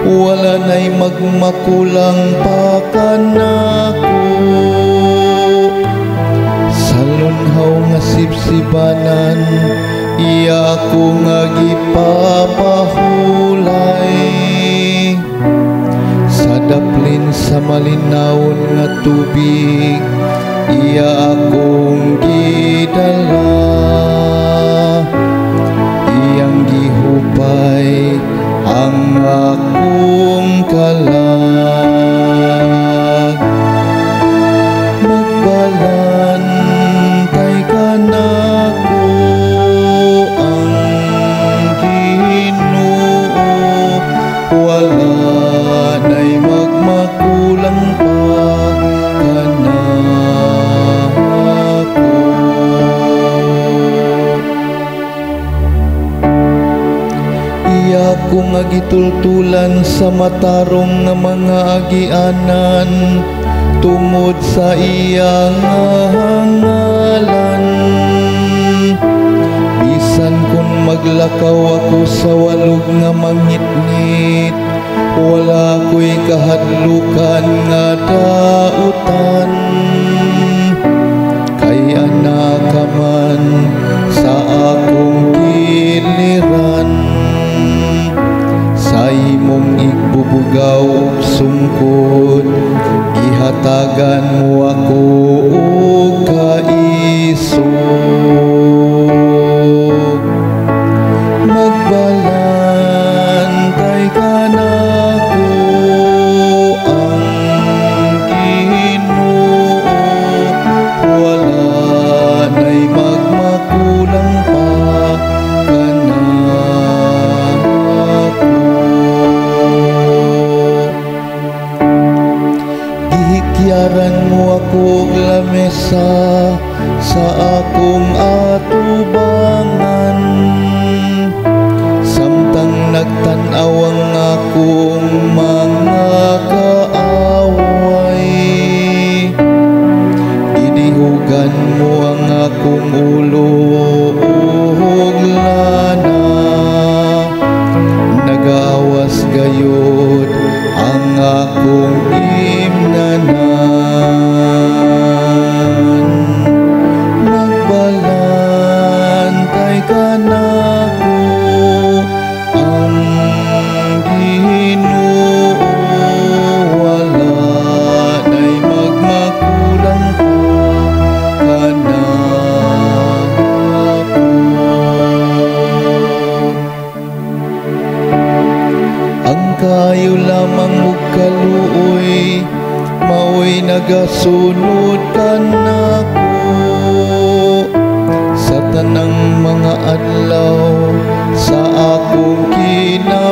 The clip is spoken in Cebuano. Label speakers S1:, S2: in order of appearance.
S1: Wala na'y magmakulang pa kanako. Sa lunhaw nga sibsibanan, iya ako nga gipapahulay. Sa daplin sa malinawon nga tubig, iya akong gidala. Iyang gihupay ang akong kalag. Magbalantay kanako ang Ginoo, wala na'y magmakulang pa kanako. Iya ko nga gitultulan sa matarong nga mga agianan, tungod sa iya nga ngalan. Bisan kun maglakaw ako sa walog nga mangitngit, wala ko'y kahadlukan nga dautan. Kay ana ka man sa akong kiliran, sa imong igbubugaw ug sungkod, gihatagan mo ako og kaisog. Magbalantay kanako ang Ginoo, wala na'y magmakulang pa kanako. Gihikyaran mo ako og lamesa sa akong atubangan, samtang nagtan-aw ang akong mga kaaway. Gidihugan mo ang akong ulo og lana, nagawas gayod ang akong imnanan. Magbalantay kanako ang Ginoo, wala na'y magmakulang pa kanako. Ang kayo lamang ug kaluoy maoy nagasunod kanako sa tanang mga adlaw sa akong kinabuhi.